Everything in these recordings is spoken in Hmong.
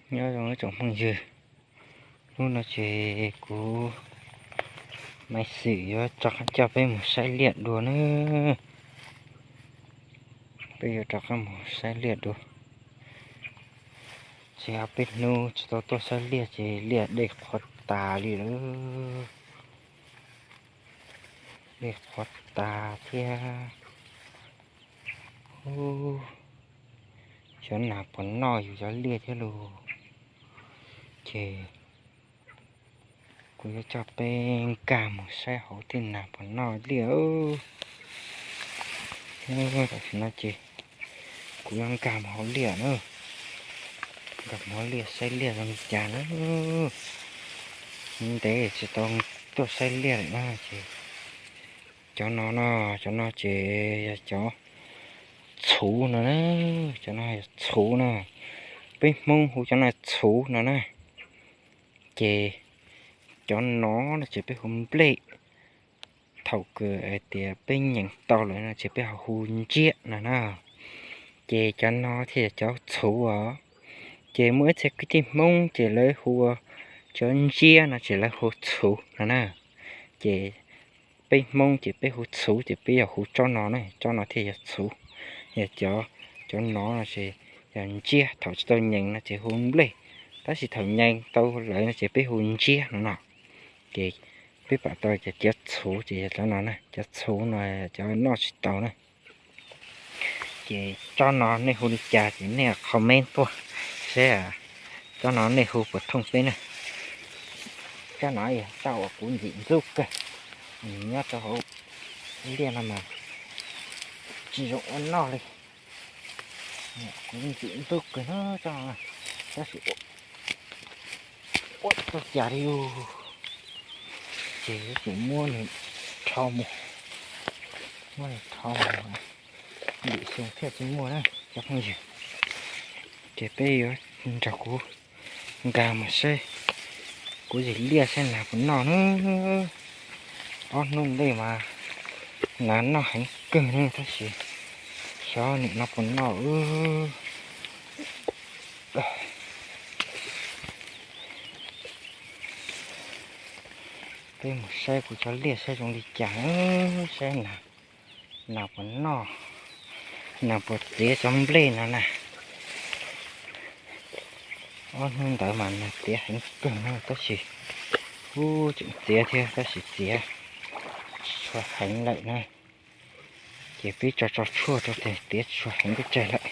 Nyob zoo ib tsoom phooj ywg, hnub no ces kuv Maiv Xwm yuav rov qab coj peb mus saib liaj dua na. Peb yuav rov qab mus saib liaj dua. Tsis ob peb hnub tsis tau tuaj saib liaj ces liaj dej qhuav tas li lawm. Dej qhuav tas thiab. Ub, xyov nas puas noj yus cov liaj thiab lauj. Ces kuv yuav coj peb nkag mus saib hauv thiaj nas puas noj liaj. Tam sim no ces kuv yuav nkag mus hauv liaj na. Nkag mus hauv liaj saib liaj zoo li cas na. Ntev tsis tau tuaj saib liaj lawm na ces cov no no, cov no ces yog cov txhuv no na. Cov no yog txhuv na. Peb Hmoob hu cov no txhuv no na. Ces cov no no ces peb hu nplej. Thaum kawg hais tias peb nyeem tau lawm no ces peb ho hu ntsiab no na. Ces cov no thiaj yog cov txhuv os. Ces muaj ib txhia kwv tij Hmoob ces lawv hu cov ntsiab no ces lawv hu txhuv no na. Ces peb Hmoob ces peb hu txhuv ces peb yog hu tsob no na, tsob no thiaj yog txhuv. Yog cov, cov no no ces yog ntsiab, thaum tsis tau nyeem no ces hu nplej, tab sis thaum nyeem tau lawm no ces peb hu ntsiab no no. Ces peb pom tau cov, cov txhuv ces yog cov no na, cov txhuv no cov noj tsis tau na. Ces tsob no nej hu li cas ces nej comment tuaj seb tsob no nej hu puas thooj peb na. Tsob no yog tsob uas kuv ntxim ntxub kawg, nyob rau hauv liaj no mas tsis zoo ua noj li. Kuv ntxim ntxub kawg na tsob no, tab sis ua tau cas li. Ces yuav tsum muab nws rho mus, muab nws rho mus lwm xyoo thiaj tsis muaj na cov phooj ywg. Ces peb yuav nrog kuv nkag mus saib kuv zis liaj saib nas puas noj na. Ob hnub ntej mas nas noj heev kawg ne tab sis xyov nim no puas noj. Peb mus saib kuv cov liaj saib zoo li cas, saib nas puas noj, nas puas txiav cov nplej no na. Ob hnub ntawd mas nas txiav heev kawg no tab sis, ub, tseem txiav thiab tab sis txiav tsis tshua heev lawm na. Ces peb tso tso tshuaj rau ces txiav tsis tshua heev peb tseg lawm.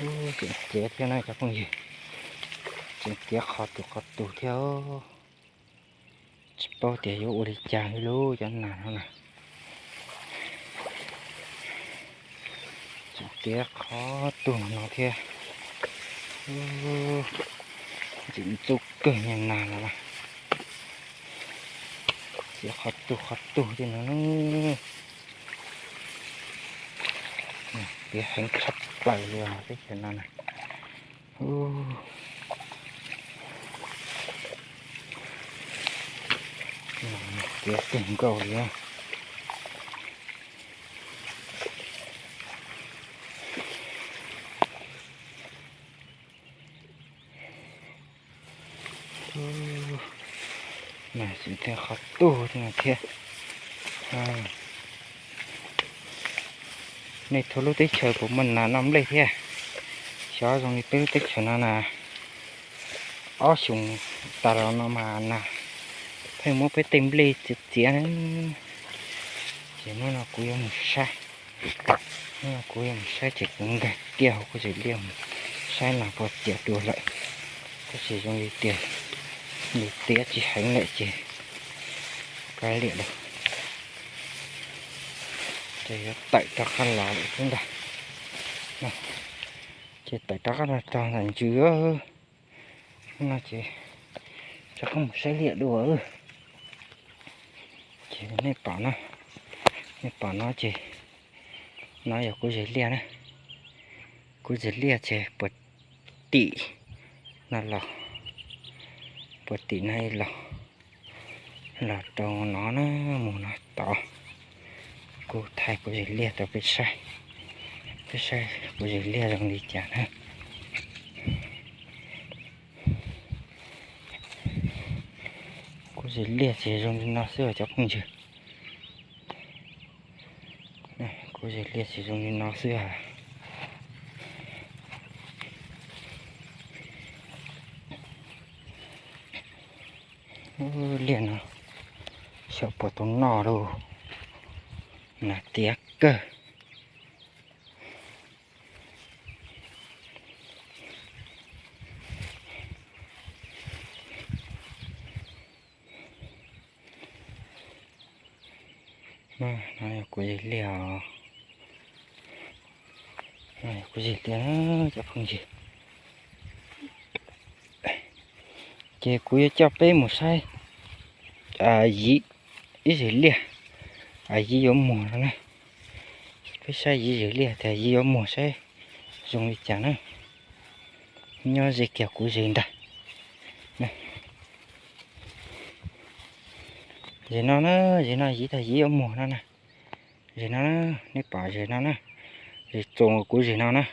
Ub, tseem txiav thiab na cov phooj ywg, tseem txiav qhov tus qhov tus thiab. Tsis paub tias yuav ua li cas li lub cov nas no na. Tseem txiav qhov tus no thiab. Ntxim ntxub kawg niag nas no na. Txiav qhov tus qhov tus thiab no. Txiav heev tshaj plaws li os teb chaws no na. Txiav kawg nkaus li. Nas tseem qhov tus thiab no thiab. Nej txhua lub teb chaws puas muaj nas noj nplej thiab? Xyov zoo li peb lub teb chaws no na, ob xyoos tas los no mas nas pheej muab peb tej nplej txiav txiav. Ces hnub no kuv yuav mus saib, hnub no kuv yuav mus saib ces kuv nkag kiag hauv kuv zis liaj mus saib nas puas txiav dua lawm. Tab sis zoo li tias nws txiav tsis heev lawm ces kav liam lawm. Ces yuav tawm rov qab los lawm xwb ntag. Ces tawm rov qab los txog ntawm ntsws no ces rov qab mus saib liaj dua. Ces nej pom no, nej pom no ces no yog kuv zis liaj na. Kuv zis liaj ces puag tim no los, puag tim no los, los rau no na, mus no tod. Kuv thaij kuv zis liaj rau peb saib. Saib kuv zes liaj zoo li cas na. Kuv zes liaj ces zoo li no xwb os cov phooj ywg. Kuv zes liaj ces zoo li no xwb os. Liaj no xyov puas tau noj lauj, nas tiav kawg. No yog kuv zes liaj os. No yog kuv zes liaj cov phooj ywg. Ces kuv yuav coj peb mus saib yiv ib zes liaj, yiv yuav muag no na. Peb saib yiv zes liaj tias yiv yuav muag saib zoo li cas na. Nyob ze kiag kuv zes ntag. Zes no na, zes no yiv tag yiv yuav muag no na. Zes no na, nej pom zes no na, zes txuas nkaus kuv zes no na,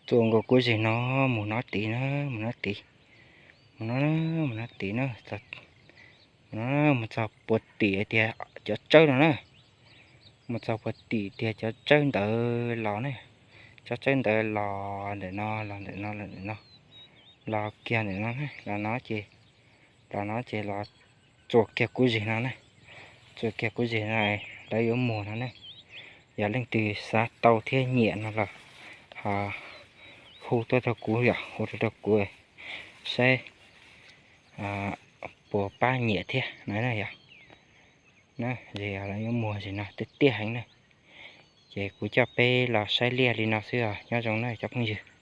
txuas nkaus kuv zes no, mus no tid na, mus no tid, mus no, mus no tid na, mus no mus txog puag tim tiag cov tsawb no na, mus txog puag tim tiag cov tsawb ntawd los na, cov tsawb ntawd los ntawm no, los ntawm no, los ntawm no, los kiag ntawm no, los no ces, los no ces los txuas kiag kuv zes no na, txuas kiag kuv zes no, lawv yuav muag no ne. Yog leej twg xav tau thiab nyiam no los ho hu tuaj rau kuv, yog hu tuaj rau kuv saib puas pab nyiam thiab na yog. Na, zes lawv yuav muag zes no tiag tiag heev na. Ces kuv coj peb los saib liaj li no xwb os, nyob zoo na cov phooj ywg.